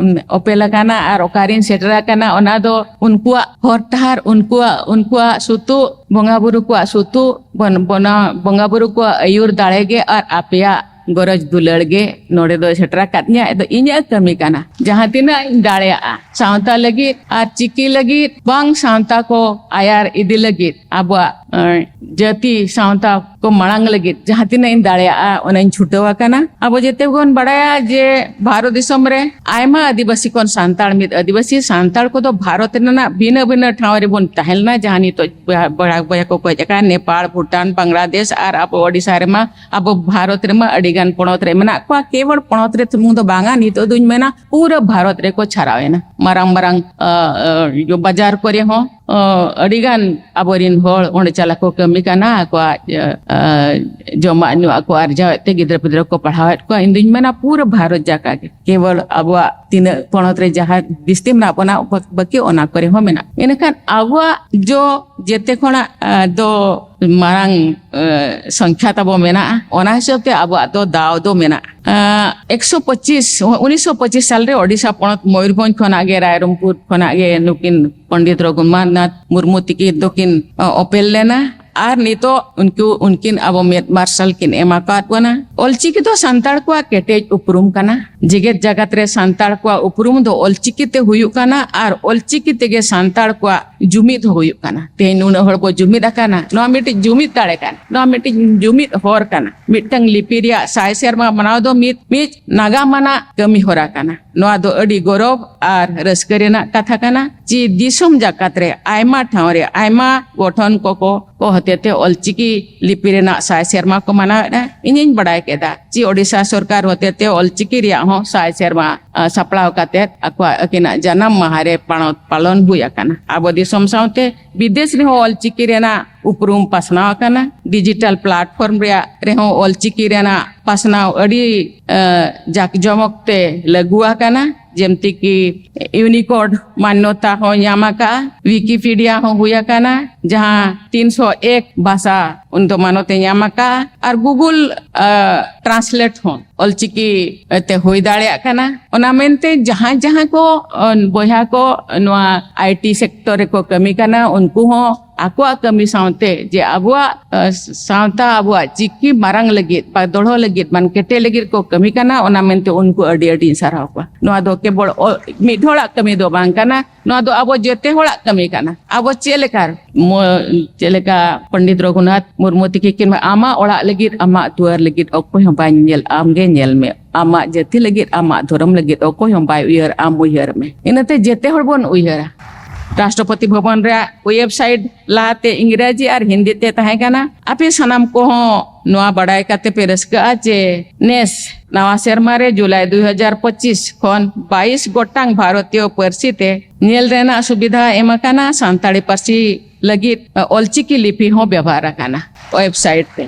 ᱚᱯᱮᱞ ᱟᱠᱟᱱᱟ ᱟᱨ ᱚᱠᱟᱨᱤᱧ ᱥᱮᱴᱮᱨ ᱟᱠᱟᱱᱟ, ᱚᱱᱟ ᱫᱚ ᱩᱱᱠᱩᱣᱟᱜ ᱦᱚᱨ ᱰᱟᱦᱟᱨ, ᱩᱱᱠᱩᱣᱟᱜ, ᱩᱱᱠᱩᱣᱟᱜ ᱥᱩᱛᱩᱜ, ᱵᱚᱸᱜᱟ ᱵᱩᱨᱩ ᱠᱚᱣᱟᱜ ᱥᱩᱛᱩᱜ, ᱵᱚᱱ-, ᱵᱚᱱᱟ-, ᱵᱚᱸᱜᱟ ᱵᱩᱨᱩ ᱠᱚᱣᱟᱜ ᱟᱹᱭᱩᱨ ᱫᱟᱲᱮ ᱜᱮ ᱟᱨ ᱟᱯᱮᱭᱟᱜ ᱜᱚᱨᱚᱡᱽ ᱫᱩᱞᱟᱹᱲ ᱜᱮ ᱱᱚᱰᱮ ᱫᱚ ᱥᱮᱴᱮᱨ ᱟᱠᱟᱫᱤᱧᱟ᱾ ᱟᱫᱚ ᱤᱧᱟᱹᱜ ᱠᱟᱹᱢᱤ ᱠᱟᱱᱟ, ᱡᱟᱦᱟᱸ ᱛᱤᱱᱟᱹᱜ ᱤᱧ ᱫᱟᱲᱮᱭᱟᱜᱼᱟ ᱥᱟᱶᱛᱟ ᱞᱟᱹᱜᱤᱫ ᱟᱨ ᱪᱤᱠᱤ ᱞᱟᱹᱜᱤᱫ, ᱵᱟᱝ ᱥᱟᱶᱛᱟ ᱠᱚ ᱟᱭᱟᱨ ᱤᱫᱤ ᱞᱟᱹᱜᱤᱫ, ᱟᱵᱚᱣᱟᱜ, ᱮᱸ, ᱡᱟᱹᱛᱤ ᱥᱟᱶᱛᱟ ᱠᱚ ᱢᱟᱲᱟᱝ ᱞᱟᱹᱜᱤᱫ ᱡᱟᱦᱟᱸ ᱛᱤᱱᱟᱹᱜ ᱤᱧ ᱫᱟᱲᱮᱭᱟᱜᱼᱟ, ᱚᱱᱟᱧ ᱪᱷᱩᱴᱟᱹᱣ ᱟᱠᱟᱱᱟ᱾ ᱟᱵᱚ ᱡᱮᱛᱮ ᱵᱚᱱ ᱵᱟᱲᱟᱭᱟ ᱡᱮ ᱵᱷᱟᱨᱚᱛ ᱫᱤᱥᱚᱢ ᱨᱮ ᱟᱭᱢᱟ ᱟᱹᱫᱤᱵᱟᱹᱥᱤ ᱠᱷᱚᱱ ᱥᱟᱱᱛᱟᱲ, ᱢᱤᱫ ᱟᱹᱫᱤᱵᱟᱹᱥᱤ ᱥᱟᱱᱛᱟᱲ ᱠᱚᱫᱚ ᱵᱷᱟᱨᱚᱛ ᱨᱮᱱᱟᱜ ᱵᱷᱤᱱᱟᱹ ᱵᱷᱤᱱᱟᱹ ᱴᱷᱟᱶ ᱨᱮᱵᱚᱱ ᱛᱟᱦᱮᱸ ᱞᱮᱱᱟ, ᱡᱟᱦᱟᱸ ᱱᱤᱛᱚᱜ ᱵᱚᱭᱦᱟ, ᱵᱚᱭᱦᱟ, ᱵᱚᱭᱦᱟ ᱠᱚᱠᱚ ᱦᱮᱡ ᱟᱠᱟᱱ ᱱᱮᱯᱟᱲ, ᱵᱷᱩᱴᱟᱱ, ᱵᱟᱝᱞᱟᱫᱮᱥ ᱟᱨ ᱟᱵᱚ ᱳᱰᱤᱥᱟ ᱨᱮᱢᱟ, ᱟᱵᱚ ᱵᱷᱟᱨᱚᱛ ᱨᱮᱢᱟ ᱟᱹᱰᱤ ᱜᱟᱱ ᱯᱚᱱᱚᱛ ᱨᱮ ᱢᱮᱱᱟᱜ ᱠᱚᱣᱟ᱾ ᱠᱮᱵᱚᱞ ᱯᱚᱱᱚᱛ ᱨᱮ ᱥᱩᱢᱩᱝ ᱫᱚ ᱵᱟᱝᱟ, ᱱᱤᱛᱚᱜ ᱫᱩᱧ ᱢᱮᱱᱟ ᱯᱩᱨᱟᱹ ᱵᱷᱟᱨᱚᱛ ᱨᱮᱠᱚ ᱪᱷᱟᱨᱟᱣ ᱮᱱᱟ᱾ ᱢᱟᱨᱟᱝ ᱢᱟᱨᱟᱝ, ᱟ, ᱟ, ᱵᱟᱡᱟᱨ ᱠᱚᱨᱮ ᱦᱚᱸ, ᱟ, ᱟᱹᱰᱤ ᱜᱟᱱ ᱟᱵᱚᱨᱤᱱ ᱦᱚᱲ ᱚᱸᱰᱮ ᱪᱟᱞᱟᱜ ᱠᱚ ᱠᱟᱹᱢᱤ ᱠᱟᱱᱟ, ᱟᱠᱚᱣᱟᱜ, ᱟ, ᱟ, ᱡᱚᱢᱟᱜ ᱧᱩᱣᱟᱜ ᱠᱚ ᱟᱨᱡᱟᱣᱮᱫ ᱛᱮ ᱜᱤᱫᱽᱨᱟᱹ ᱯᱤᱫᱽᱨᱟᱹ ᱠᱚ ᱯᱟᱲᱦᱟᱣᱮᱫ ᱠᱚᱣᱟ᱾ ᱤᱧ ᱫᱩᱧ ᱢᱮᱱᱟ ᱯᱩᱨᱟᱹ ᱵᱷᱟᱨᱚᱛ ᱡᱟᱠᱟ ᱜᱮ, ᱠᱮᱵᱚᱞ ᱟᱵᱚᱣᱟᱜ ᱛᱤᱱᱟᱹᱜ ᱯᱚᱱᱚᱛ ᱨᱮ ᱡᱟᱦᱟᱸ ᱡᱟᱹᱥᱛᱤ ᱢᱮᱱᱟᱜ ᱵᱚᱱᱟ, ᱵᱟ-, ᱵᱟᱹᱠᱤ ᱚᱱᱟ ᱠᱚᱨᱮ ᱦᱚᱸ ᱢᱮᱱᱟᱜ᱾ ᱤᱱᱟᱹᱠᱷᱟᱱ ᱟᱵᱚᱣᱟᱜ ᱡᱚ ᱡᱮᱛᱮ ᱠᱷᱚᱱᱟᱜ, ᱟ, ᱫᱚ ᱢᱟᱨᱟᱝ, ᱟ, ᱥᱚᱝᱠᱷᱟ ᱛᱟᱵᱚ ᱢᱮᱱᱟᱜᱼᱟ᱾ ᱚᱱᱟ ᱦᱤᱥᱟᱹᱵ ᱛᱮ ᱟᱵᱚᱣᱟᱜ ᱫᱚ ᱫᱟᱣ ᱫᱚ ᱢᱮᱱᱟᱜᱼᱟ᱾ ᱟ, ᱮᱠᱥᱚ ᱯᱚᱸᱪᱤᱥ, ᱩᱱᱤᱥᱥᱚ ᱯᱚᱸᱪᱤᱥ ᱥᱟᱞ ᱨᱮ ᱳᱰᱤᱥᱟ ᱯᱚᱱᱚᱛ ᱢᱚᱭᱩᱨᱵᱷᱚᱸᱡᱽ ᱠᱷᱚᱱᱟᱜ ᱜᱮ, ᱨᱟᱭᱨᱚᱝᱯᱩᱨ ᱠᱷᱚᱱᱟᱜ ᱜᱮ ᱱᱩᱠᱤᱱ ᱯᱚᱱᱰᱤᱛ ᱨᱚᱜᱷᱩᱱᱟᱛᱷ ᱢᱩᱨᱢᱩ ᱛᱤᱠᱤᱱ ᱫᱚᱠᱤᱱ, ᱟ, ᱚᱯᱮᱞ ᱞᱮᱱᱟ᱾ ᱟᱨ ᱱᱤᱛᱚᱜ ᱩᱱᱠᱩ, ᱩᱱᱠᱤᱱ ᱟᱵᱚ ᱢᱮᱫ ᱢᱟᱨᱥᱟᱞ ᱠᱤᱱ ᱮᱢ ᱟᱠᱟᱫ ᱵᱚᱱᱟ᱾ ᱚᱞᱪᱤᱠᱤ ᱫᱚ ᱥᱟᱱᱛᱟᱲ ᱠᱚᱣᱟᱜ ᱠᱮᱴᱮᱡ ᱩᱯᱨᱩᱢ ᱠᱟᱱᱟ᱾ ᱡᱮᱜᱮᱛ ᱡᱟᱠᱟᱛ ᱨᱮ ᱥᱟᱱᱛᱟᱲ ᱠᱚᱣᱟᱜ ᱩᱯᱨᱩᱢ ᱫᱚ ᱚᱞᱪᱤᱠᱤ ᱛᱮ ᱦᱩᱭᱩᱜ ᱠᱟᱱᱟ ᱟᱨ ᱚᱞᱪᱤᱠᱤ ᱛᱮᱜᱮ ᱥᱟᱱᱛᱟᱲ ᱠᱚᱣᱟᱜ ᱡᱩᱢᱤᱫ ᱦᱚᱸ ᱦᱩᱭᱩᱜ ᱠᱟᱱᱟ᱾ ᱛᱮᱦᱮᱧ ᱱᱩᱱᱟᱹᱜ ᱦᱚᱲ ᱵᱚ ᱡᱩᱢᱤᱫ ᱟᱠᱟᱱᱟ, ᱱᱚᱣᱟ ᱢᱤᱫᱴᱤᱡ ᱡᱩᱢᱤᱫ ᱫᱟᱲᱮ ᱠᱟᱱᱟ, ᱱᱚᱣᱟ ᱢᱤᱫᱴᱤᱡ ᱡᱩᱢᱤᱫ ᱦᱚᱨ ᱠᱟᱱᱟ᱾ ᱢᱤᱫᱴᱟᱝ ᱞᱤᱯᱤ ᱨᱮᱭᱟᱜ ᱥᱟᱭ ᱥᱮᱨᱢᱟ ᱢᱟᱱᱟᱣ ᱫᱚ ᱢᱤᱫ, ᱢᱤᱫ ᱱᱟᱜᱟᱢ ᱟᱱᱟᱜ ᱠᱟᱹᱢᱤ ᱦᱚᱨᱟ ᱠᱟᱱᱟ᱾ ᱱᱚᱣᱟ ᱫᱚ ᱟᱹᱰᱤ ᱜᱚᱨᱚᱵᱽ ᱟᱨ ᱨᱟᱹᱥᱠᱟᱹ ᱨᱮᱱᱟᱜ ᱠᱟᱛᱷᱟ ᱠᱟᱱᱟ᱾ ᱪᱮ ᱫᱤᱥᱚᱢ ᱡᱟᱠᱟᱛ ᱨᱮ ᱟᱭᱢᱟ ᱴᱷᱟᱶ ᱨᱮ ᱟᱭᱢᱟ ᱜᱚᱴᱷᱚᱱ ᱠᱚᱠᱚ, ᱠᱚ ᱦᱚᱛᱮᱛᱮ ᱚᱞᱪᱤᱠᱤ ᱞᱤᱯᱤ ᱨᱮᱱᱟᱜ ᱥᱟᱭ ᱥᱮᱨᱢᱟ ᱠᱚ ᱢᱟᱱᱟᱣᱮᱫᱼᱟ᱾ ᱤᱧᱤᱧ ᱵᱟᱲᱟᱭ ᱠᱮᱫᱟ ᱪᱮ ᱳᱰᱤᱥᱟ ᱥᱚᱨᱠᱟᱨ ᱦᱚᱛᱮᱛᱮ ᱚᱞᱪᱤᱠᱤ ᱨᱮᱭᱟᱜ ᱦᱚᱸ ᱥᱟᱭ ᱥᱮᱨᱢᱟ, ᱟ, ᱥᱟᱯᱲᱟᱣ ᱠᱟᱛᱮ ᱟᱠᱚᱣᱟᱜ ᱟᱹᱠᱤᱱᱟᱜ ᱡᱟᱱᱟᱢ ᱢᱟᱦᱟ ᱨᱮ ᱯᱟᱲᱚ-, ᱯᱟᱞᱚᱱ ᱦᱩᱭ ᱟᱠᱟᱱᱟ᱾ ᱟᱵᱚ ᱫᱤᱥᱚᱢ ᱥᱟᱶᱛᱮ ᱵᱤᱫᱮᱥ ᱨᱮᱦᱚᱸ ᱚᱞᱪᱤᱠᱤ ᱨᱮᱱᱟᱜ ᱩᱯᱨᱩᱢ ᱯᱟᱥᱱᱟᱣ ᱟᱠᱟᱱᱟ᱾ ᱰᱤᱡᱤᱴᱟᱞ ᱯᱞᱟᱴᱯᱷᱚᱨᱢ ᱨᱮᱭᱟᱜ ᱨᱮᱦᱚᱸ ᱚᱞᱪᱤᱠᱤ ᱨᱮᱱᱟᱜ ᱯᱟᱥᱱᱟᱣ ᱟᱹᱰᱤ, ᱟ, ᱡᱟᱠ ᱡᱚᱢᱚᱠ ᱛᱮ ᱞᱟᱹᱜᱩ ᱟᱠᱟᱱᱟ᱾ ᱡᱮᱢᱛᱤ ᱠᱤ ᱤᱭᱩᱱᱤᱠᱳᱰ ᱢᱟᱱᱱᱚᱛᱟ ᱦᱚᱸ ᱧᱟᱢ ᱟᱠᱟᱫᱼᱟ, ᱣᱤᱠᱤᱯᱤᱰᱤᱭᱟ ᱦᱚᱸ ᱦᱩᱭ ᱟᱠᱟᱱᱟ, ᱡᱟᱦᱟᱸ ᱛᱤᱱᱥᱚ ᱮᱠ ᱵᱷᱟᱥᱟ ᱩᱱᱤ ᱫᱚ ᱢᱟᱱᱚᱛ ᱮ ᱧᱟᱢ ᱟᱠᱟᱫᱼᱟ᱾ ᱟᱨ Google, ᱟ, Translate ᱦᱚᱸ ᱚᱞᱪᱤᱠᱤ ᱛᱮ ᱦᱩᱭ ᱫᱟᱲᱮᱭᱟᱜ ᱠᱟᱱᱟ᱾ ᱚᱱᱟ ᱢᱮᱱᱛᱮ ᱡᱟᱦᱟᱸᱭ ᱡᱟᱦᱟᱸᱭ ᱠᱚ, ᱟ, ᱵᱚᱭᱦᱟ ᱠᱚ ᱱᱚᱣᱟ I T sector ᱨᱮᱠᱚ ᱠᱟᱹᱢᱤ ᱠᱟᱱᱟ, ᱩᱱᱠᱩ ᱦᱚᱸ ᱟᱠᱚᱣᱟᱜ ᱠᱟᱹᱢᱤ ᱥᱟᱶᱛᱮ ᱡᱮ ᱟᱵᱚᱣᱟᱜ, ᱟ, ᱥᱟᱶᱛᱟ, ᱟᱵᱚᱣᱟᱜ ᱪᱤᱠᱤ ᱢᱟᱨᱟᱝ ᱞᱟᱹᱜᱤᱫ, ᱵᱟ ᱫᱚᱲᱦᱚ ᱞᱟᱹᱜᱤᱫ, ᱵᱟᱝ ᱠᱮᱴᱮᱡ ᱞᱟᱹᱜᱤᱫ ᱠᱚ ᱠᱟᱹᱢᱤ ᱠᱟᱱᱟ, ᱚᱱᱟ ᱢᱮᱱᱛᱮ ᱩᱱᱠᱩ ᱟᱹᱰᱤ ᱟᱹᱰᱤᱧ ᱥᱟᱨᱦᱟᱣ ᱠᱚᱣᱟ᱾ ᱱᱚᱣᱟ ᱫᱚ ᱠᱮᱵᱚᱞ ᱚ-, ᱢᱤᱫ ᱦᱚᱲᱟᱜ ᱠᱟᱹᱢᱤ ᱫᱚ ᱵᱟᱝ ᱠᱟᱱᱟ, ᱱᱚᱣᱟ ᱫᱚ ᱟᱵᱚ ᱡᱮᱛᱮ ᱦᱚᱲᱟᱜ ᱠᱟᱹᱢᱤ ᱠᱟᱱᱟ᱾ ᱟᱵᱚ ᱪᱮᱫ ᱞᱮᱠᱟ ᱢᱚ-, ᱪᱮᱫ ᱞᱮᱠᱟ ᱯᱚᱱᱰᱤᱛ ᱨᱚᱜᱷᱩᱱᱟᱛᱷ ᱢᱩᱨᱢᱩ ᱛᱤᱠᱤ ᱠᱤᱱ ᱢᱮᱱᱟ, "ᱟᱢᱟᱜ ᱚᱲᱟᱜ ᱞᱟᱹᱜᱤᱫ, ᱟᱢᱟᱜ ᱫᱩᱣᱟᱹᱨ ᱞᱟᱹᱜᱤᱫ ᱚᱠᱚᱭ ᱦᱚᱸ ᱵᱟᱭ ᱧᱮᱞ, ᱟᱢ ᱜᱮ ᱧᱮᱞ ᱢᱮ᱾ ᱟᱢᱟᱜ ᱡᱟᱹᱛᱤ ᱞᱟᱹᱜᱤᱫ, ᱟᱢᱟᱜ ᱫᱷᱚᱨᱚᱢ ᱞᱟᱹᱜᱤᱫ ᱚᱠᱚᱭ ᱦᱚᱸ ᱵᱟᱭ ᱩᱭᱦᱟᱹᱨ, ᱟᱢ ᱩᱭᱦᱟᱹᱨ ᱢᱮ᱾" ᱤᱱᱟᱹᱛᱮ ᱡᱮᱛᱮ ᱦᱚᱲ ᱵᱚᱱ ᱩᱭᱦᱟᱹᱨᱟ᱾ ᱨᱟᱥᱴᱨᱚᱯᱚᱛᱤ ᱵᱷᱚᱵᱚᱱ ᱨᱮᱭᱟᱜ website ᱞᱟᱦᱟᱛᱮ ᱤᱝᱨᱮᱡᱤ ᱟᱨ ᱦᱤᱱᱫᱤ ᱛᱮ ᱛᱟᱦᱮᱸ ᱠᱟᱱᱟ᱾ ᱟᱯᱮ ᱥᱟᱱᱟᱢ ᱠᱚᱦᱚᱸ ᱱᱚᱣᱟ ᱵᱟᱲᱟᱭ ᱠᱟᱛᱮ ᱯᱮ ᱨᱟᱹᱥᱠᱟᱹᱜᱼᱟ ᱡᱮ ᱱᱮᱥ ᱱᱟᱣᱟ ᱥᱮᱨᱢᱟ ᱨᱮ, ᱡᱩᱞᱟᱭ ᱫᱩ ᱦᱟᱡᱟᱨ ᱯᱚᱸᱪᱤᱥ ᱠᱷᱚᱱ ᱵᱟᱭᱤᱥ ᱜᱚᱴᱟᱝ ᱵᱷᱟᱨᱚᱛᱤᱭᱚ ᱯᱟᱹᱨᱥᱤ ᱛᱮ ᱧᱮᱞ ᱨᱮᱱᱟᱜ ᱥᱩᱵᱤᱫᱷᱟ ᱮᱢ ᱟᱠᱟᱱᱟ᱾ ᱥᱟᱱᱛᱟᱲᱤ ᱯᱟᱹᱨᱥᱤ ᱞᱟᱹᱜᱤᱫ ᱚᱞᱪᱤᱠᱤ ᱞᱤᱯᱤ ᱦᱚᱸ ᱵᱮᱵᱷᱟᱨ ᱟᱠᱟᱱᱟ website ᱛᱮ᱾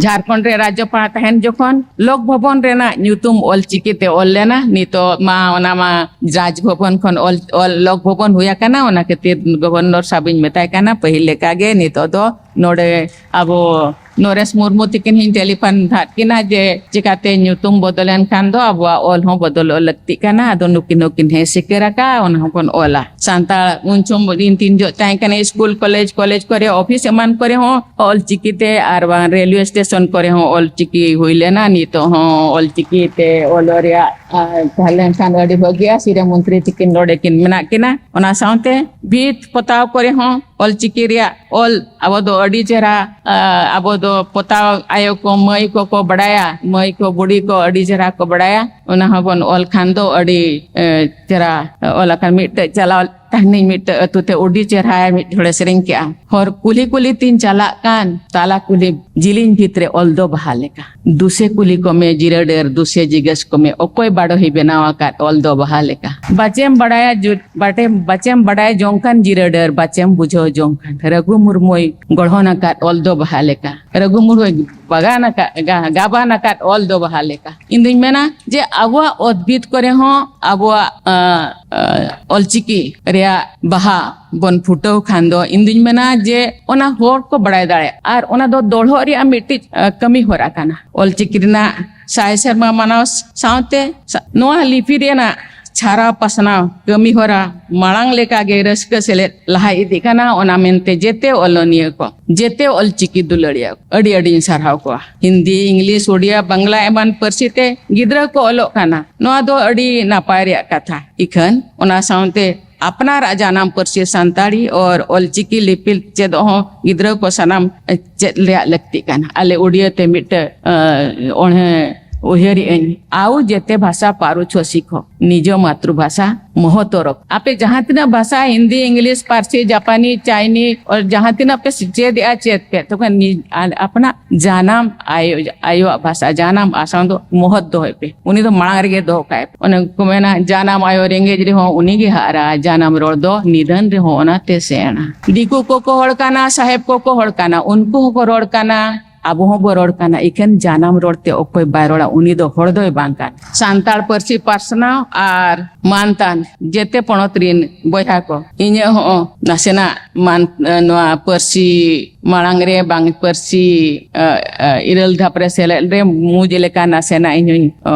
ᱡᱷᱟᱲᱠᱷᱚᱸᱰ ᱨᱮ ᱨᱟᱡᱽᱡᱚᱯᱟᱲ ᱛᱟᱦᱮᱱ ᱡᱚᱠᱷᱚᱱ ᱞᱳᱠ ᱵᱷᱚᱵᱚᱱ ᱨᱮᱱᱟᱜ ᱧᱩᱛᱩᱢ ᱚᱞᱪᱤᱠᱤ ᱛᱮ ᱚᱞ ᱞᱮᱱᱟ᱾ ᱱᱤᱛᱚᱜ ᱢᱟ ᱚᱱᱟ ᱢᱟ ᱨᱟᱡᱽ ᱵᱷᱚᱵᱚᱱ ᱠᱷᱚᱱ ᱚᱞ, ᱚᱞ ᱞᱳᱠ ᱵᱷᱚᱵᱚᱱ ᱦᱩᱭ ᱟᱠᱟᱱᱟ᱾ ᱚᱱᱟ ᱠᱷᱟᱹᱛᱤᱨ ᱜᱚᱵᱷᱚᱨᱱᱚᱨ ᱥᱟᱵ ᱤᱧ ᱢᱮᱛᱟᱭ ᱠᱟᱱᱟ, ᱯᱟᱹᱦᱤᱞ ᱞᱮᱠᱟ ᱜᱮ ᱱᱤᱛᱚᱜ ᱫᱚ ᱱᱚᱰᱮ ᱟᱵᱚ ᱱᱚᱨᱮᱥ ᱢᱩᱨᱢᱩ ᱛᱤᱠᱤᱱ ᱦᱚᱸᱧ ᱴᱮᱞᱤᱯᱷᱳᱱ ᱫᱷᱟᱫ ᱠᱤᱱᱟ ᱡᱮ ᱪᱤᱠᱟᱛᱮ ᱧᱩᱛᱩᱢ ᱵᱚᱫᱚᱞ ᱮᱱ ᱠᱷᱟᱱ ᱫᱚ ᱟᱵᱚᱣᱟᱜ ᱚᱞ ᱦᱚᱸ ᱵᱚᱫᱚᱞᱚᱜ ᱞᱟᱹᱠᱛᱤᱜ ᱠᱟᱱᱟ᱾ ᱟᱫᱚ ᱱᱩᱠᱤᱱ ᱦᱚᱸᱠᱤᱱ ᱦᱮᱸ ᱥᱤᱠᱟᱹᱨ ᱟᱠᱟᱫᱼᱟ, ᱚᱱᱟ ᱦᱚᱸᱵᱚᱱ ᱚᱞᱟ᱾ ᱥᱟᱱᱛᱟᱲ ᱩᱱ ᱥᱚᱢᱚᱭ ᱤᱧ ᱛᱤᱱ ᱡᱚᱦᱚᱜ ᱛᱟᱦᱮᱸ ᱠᱟᱱᱟ ᱥᱠᱩᱞ, ᱠᱚᱞᱮᱡᱽ, ᱠᱚᱞᱮᱡᱽ ᱠᱚᱨᱮ, ᱚᱯᱷᱤᱥ ᱮᱢᱟᱱ ᱠᱚᱨᱮ ᱦᱚᱸ ᱚᱞᱪᱤᱠᱤ ᱛᱮ, ᱟᱨ ᱵᱟᱝ ᱨᱮᱞᱣᱮ ᱥᱴᱮᱥᱚᱱ ᱠᱚᱨᱮ ᱦᱚᱸ ᱚᱞᱪᱤᱠᱤ ᱦᱩᱭ ᱞᱮᱱᱟ᱾ ᱱᱤᱛᱚᱜ ᱦᱚᱸ ᱚᱞᱪᱤᱠᱤ ᱛᱮ ᱚᱞ ᱨᱮᱭᱟᱜ, ᱟᱨ ᱛᱟᱦᱮᱸ ᱞᱮᱱᱠᱷᱟᱱ ᱟᱹᱰᱤ ᱵᱷᱟᱹᱜᱤᱜᱼᱟ᱾ ᱥᱤᱨᱟᱹ ᱢᱚᱱᱛᱨᱤ ᱛᱤᱠᱤᱱ ᱱᱚᱰᱮ ᱠᱤᱱ ᱢᱮᱱᱟᱜ ᱠᱤᱱᱟ᱾ ᱚᱱᱟ ᱥᱟᱶᱛᱮ ᱵᱷᱤᱛ ᱯᱚᱛᱟᱣ ᱠᱚᱨᱮ ᱦᱚᱸ ᱚᱞᱪᱤᱠᱤ ᱨᱮᱭᱟᱜ ᱚᱞ ᱟᱵᱚ ᱫᱚ ᱟᱹᱰᱤ ᱪᱮᱦᱨᱟ, ᱟ, ᱟᱵᱚ ᱫᱚ ᱯᱚᱛᱟᱣ ᱟᱭᱳ ᱠᱚ, ᱢᱟᱹᱭ ᱠᱚᱠᱚ ᱵᱟᱲᱟᱭᱟ, ᱢᱟᱹᱭ ᱠᱚ, ᱵᱩᱰᱷᱤ ᱠᱚ ᱟᱹᱰᱤ ᱪᱮᱦᱨᱟ ᱠᱚ ᱵᱟᱲᱟᱭᱟ᱾ ᱚᱱᱟ ᱦᱚᱸᱵᱚᱱ ᱚᱞ ᱠᱷᱟᱱ ᱫᱚ ᱟᱹᱰᱤ, ᱮ, ᱪᱮᱦᱨᱟ ᱚᱞ ᱟᱠᱟᱱ᱾ ᱢᱤᱫᱴᱮᱡ ᱪᱟᱞᱟᱣ ᱛᱟᱦᱮᱱᱤᱧ ᱢᱤᱫᱴᱮᱡ ᱟᱹᱛᱩ ᱛᱮ, ᱟᱹᱰᱤ ᱪᱮᱦᱨᱟ ᱢᱤᱫ ᱦᱚᱲᱮ ᱥᱮᱨᱮᱧ ᱠᱮᱜᱼᱟ, "ᱦᱚᱨ ᱠᱩᱞᱦᱤ ᱠᱩᱞᱦᱤ ᱛᱤᱧ ᱪᱟᱞᱟᱜ ᱠᱟᱱ, ᱛᱟᱞᱟ ᱠᱩᱞᱦᱤ ᱡᱤᱞᱤᱧ ᱵᱷᱤᱛ ᱨᱮ ᱚᱞ ᱫᱚ ᱵᱟᱦᱟ ᱞᱮᱠᱟ᱾ ᱫᱩᱥᱮ ᱠᱩᱞᱤ ᱠᱚᱢᱮ ᱡᱤᱨᱟᱹ ᱰᱟᱹᱨ, ᱫᱩᱥᱮ ᱡᱤᱜᱟᱹᱥ ᱠᱚᱢᱮ, ᱚᱠᱚᱭ ᱵᱟᱰᱚᱦᱤ ᱵᱮᱱᱟᱣ ᱟᱠᱟᱫ ᱚᱞ ᱫᱚ ᱵᱟᱦᱟ ᱞᱮᱠᱟ᱾ ᱵᱟᱪᱮᱢ ᱵᱟᱲᱟᱭᱟ ᱡᱩ-, ᱵᱟᱴᱮ-, ᱵᱟᱪᱮᱢ ᱵᱟᱰᱟᱭ ᱡᱚᱝ ᱠᱷᱟᱱ ᱡᱤᱨᱟᱹ ᱰᱟᱹᱨ, ᱵᱟᱪᱮᱢ ᱵᱩᱡᱷᱟᱹᱣ ᱡᱚᱝ ᱠᱷᱟᱱ, ᱨᱟᱹᱜᱷᱩ ᱢᱩᱨᱢᱩᱭ ᱜᱚᱲᱦᱚᱱ ᱟᱠᱟᱫ ᱚᱞ ᱫᱚ ᱵᱟᱦᱟ ᱞᱮᱠᱟ᱾" ᱨᱟᱹᱜᱷᱩ ᱢᱩᱨᱢᱩᱭ ᱵᱟᱜᱟᱱ ᱟᱠᱟᱫ, ᱜᱟ-, ᱜᱟᱵᱟᱱ ᱟᱠᱟᱫ ᱚᱞ ᱫᱚ ᱵᱟᱦᱟ ᱞᱮᱠᱟ᱾ ᱤᱧ ᱫᱩᱧ ᱢᱮᱱᱟ ᱡᱮ ᱟᱵᱚᱣᱟᱜ ᱚᱛ ᱵᱷᱤᱛ ᱠᱚᱨᱮ ᱦᱚᱸ ᱟᱵᱚᱣᱟᱜ, ᱟ, ᱟ, ᱚᱞᱪᱤᱠᱤ ᱨᱮᱭᱟᱜ ᱵᱟᱦᱟ ᱵᱚᱱ ᱯᱷᱩᱴᱟᱹᱣ ᱠᱷᱟᱱ ᱫᱚ, ᱤᱧ ᱫᱩᱧ ᱢᱮᱱᱟ ᱡᱮ ᱚᱱᱟ ᱦᱚᱲ ᱠᱚ ᱵᱟᱲᱟᱭ ᱫᱟᱲᱮᱭᱟᱜᱼᱟ ᱟᱨ ᱚᱱᱟ ᱫᱚ ᱫᱚᱲᱦᱚᱜ ᱨᱮᱭᱟᱜ ᱢᱤᱫᱴᱤᱡ, ᱟ, ᱠᱟᱹᱢᱤ ᱦᱚᱨᱟ ᱠᱟᱱᱟ᱾ ᱚᱞᱪᱤᱠᱤ ᱨᱮᱱᱟᱜ ᱥᱟᱭ ᱥᱮᱨᱢᱟ ᱢᱟᱱᱟᱣ ᱥᱟᱶᱛᱮ ᱥᱟ-, ᱱᱚᱣᱟ ᱞᱤᱯᱤ ᱨᱮᱱᱟᱜ ᱪᱷᱟᱨᱟᱣ ᱯᱟᱥᱱᱟᱣ ᱠᱟᱹᱢᱤ ᱦᱚᱨᱟ ᱢᱟᱲᱟᱝ ᱞᱮᱠᱟᱜᱮ ᱨᱟᱹᱥᱠᱟᱹ ᱥᱮᱞᱮᱫ ᱞᱟᱦᱟ ᱤᱫᱤᱜ ᱠᱟᱱᱟ᱾ ᱚᱱᱟ ᱢᱮᱱᱛᱮ ᱡᱮᱛᱮ ᱚᱞᱚᱱᱤᱭᱟᱹ ᱠᱚ, ᱡᱮᱛᱮ ᱚᱞᱪᱤᱠᱤ ᱫᱩᱞᱟᱹᱲᱤᱭᱟᱹ ᱠᱚ ᱟᱹᱰᱤ ᱟᱹᱰᱤᱧ ᱥᱟᱨᱦᱟᱣ ᱠᱚᱣᱟ᱾ ᱦᱤᱱᱫᱤ, ᱤᱝᱞᱤᱥ, ᱳᱰᱤᱭᱟ, ᱵᱟᱝᱞᱟ ᱮᱢᱟᱱ ᱯᱟᱹᱨᱥᱤ ᱛᱮ ᱜᱤᱫᱽᱨᱟᱹ ᱠᱚ ᱚᱞᱚᱜ ᱠᱟᱱᱟ, ᱱᱚᱣᱟ ᱫᱚ ᱟᱹᱰᱤ ᱱᱟᱯᱟᱭ ᱨᱮᱭᱟᱜ ᱠᱟᱛᱷᱟ᱾ ᱤᱠᱷᱟᱹᱱ ᱚᱱᱟ ᱥᱟᱶᱛᱮ ᱟᱯᱱᱟᱨᱟᱜ ᱡᱟᱱᱟᱢ ᱯᱟᱹᱨᱥᱤ ᱥᱟᱱᱛᱟᱲᱤ ᱟᱨ ᱚᱞᱪᱤᱠᱤ ᱞᱤᱯᱤ ᱪᱮᱫᱚᱜ ᱦᱚᱸ ᱜᱤᱫᱽᱨᱟᱹ ᱠᱚ ᱥᱟᱱᱟᱢ ᱪᱮᱫ ᱨᱮᱭᱟᱜ ᱞᱟᱹᱠᱛᱤ ᱠᱟᱱᱟ᱾ ᱟᱞᱮ ᱳᱰᱤᱭᱟ ᱛᱮ ᱢᱤᱫᱴᱟᱝ, ᱟ, ᱚᱬᱦᱮ ᱩᱭᱦᱟᱹᱨᱮᱜ ᱟᱹᱧ, ᱟᱣ ᱡᱮᱛᱮ ᱵᱷᱟᱥᱟ ᱯᱟᱹᱨᱩ ᱪᱷᱚ ᱥᱤᱠᱷᱚ, ᱱᱤᱡᱚ ᱢᱟᱛᱨᱩ ᱵᱷᱟᱥᱟ ᱢᱚᱦᱚᱛᱚᱨᱚᱠ᱾ ᱟᱯᱮ ᱡᱟᱦᱟᱸ ᱛᱤᱱᱟᱹᱜ ᱵᱷᱟᱥᱟ, ᱦᱤᱱᱫᱤ, ᱤᱝᱞᱤᱥ, ᱯᱟᱹᱨᱥᱤ, ᱡᱟᱯᱟᱱᱤ, ᱪᱟᱭᱱᱤ, ᱟᱨ ᱡᱟᱦᱟᱸ ᱛᱤᱱᱟᱹᱜ ᱯᱮ ᱪᱮᱫ ᱮᱜᱼᱟ, ᱪᱮᱫ ᱯᱮ, ᱛᱚᱠᱷᱚᱱ ᱱᱤ-, ᱟ-, ᱟᱯᱱᱟᱜ ᱡᱟᱱᱟᱢ ᱟᱭᱳ, ᱟᱭᱳᱣᱟᱜ ᱵᱷᱟᱥᱟ, ᱡᱟᱱᱟᱢ ᱟᱥᱟᱝ ᱫᱚ ᱢᱚᱦᱚᱛ ᱫᱚᱦᱚᱭ ᱯᱮ᱾ ᱩᱱᱤ ᱫᱚ ᱢᱟᱲᱟᱝ ᱨᱮᱜᱮ ᱫᱚᱦᱚ ᱠᱟᱭ ᱯᱮ᱾ ᱚᱱᱮ ᱠᱚ ᱢᱮᱱᱟ, "ᱡᱟᱱᱟᱢ ᱟᱭᱳ ᱨᱮᱸᱜᱮᱡ ᱨᱮᱦᱚᱸ ᱩᱱᱤ ᱜᱮ ᱦᱟᱨᱟ, ᱡᱟᱱᱟᱢ ᱨᱚᱲ ᱫᱚ ᱱᱤᱫᱷᱟᱹᱱ ᱨᱮᱦᱚᱸ ᱚᱱᱟᱛᱮ ᱥᱮᱬᱟ᱾" ᱫᱤᱠᱩ ᱠᱚᱠᱚ ᱦᱚᱲ ᱠᱟᱱᱟ, ᱥᱟᱦᱮᱵ ᱠᱚᱠᱚ ᱦᱚᱲ ᱠᱟᱱᱟ, ᱩᱱᱠᱩ ᱦᱚᱸᱠᱚ ᱨᱚᱲ ᱠᱟᱱᱟ, ᱟᱵᱚ ᱦᱚᱸᱵᱚ ᱨᱚᱲ ᱠᱟᱱᱟ᱾ ᱤᱠᱷᱟᱹᱱ ᱡᱟᱱᱟᱢ ᱨᱚᱲ ᱛᱮ ᱚᱠᱚᱭ ᱵᱟᱭ ᱨᱚᱲᱟ, ᱩᱱᱤ ᱫᱚ ᱦᱚᱲ ᱫᱚᱭ ᱵᱟᱝ ᱠᱟᱱᱟ᱾ ᱥᱟᱱᱛᱟᱲ ᱯᱟᱹᱨᱥᱤ ᱯᱟᱥᱱᱟᱣ ᱟᱨ ᱢᱟᱱᱛᱟᱱ ᱡᱮᱛᱮ ᱯᱚᱱᱚᱛ ᱨᱤᱱ ᱵᱚᱭᱦᱟ ᱠᱚ, ᱤᱧᱟᱹᱜ ᱦᱚᱸ ᱱᱟᱥᱮᱱᱟᱜ ᱢᱟᱱ-, ᱱᱚᱣᱟ ᱯᱟᱹᱨᱥᱤ ᱢᱟᱲᱟᱝ ᱨᱮ ᱵᱟᱝ ᱯᱟᱹᱨᱥᱤ, ᱟ, ᱟ, ᱤᱨᱟᱹᱞ ᱫᱷᱟᱯ ᱨᱮ ᱥᱮᱞᱮᱫ ᱨᱮ ᱢᱩᱸ ᱡᱮᱞᱮᱠᱟ ᱱᱟᱥᱮᱱᱟᱜ ᱤᱧ ᱦᱚᱸᱧ, ᱟ,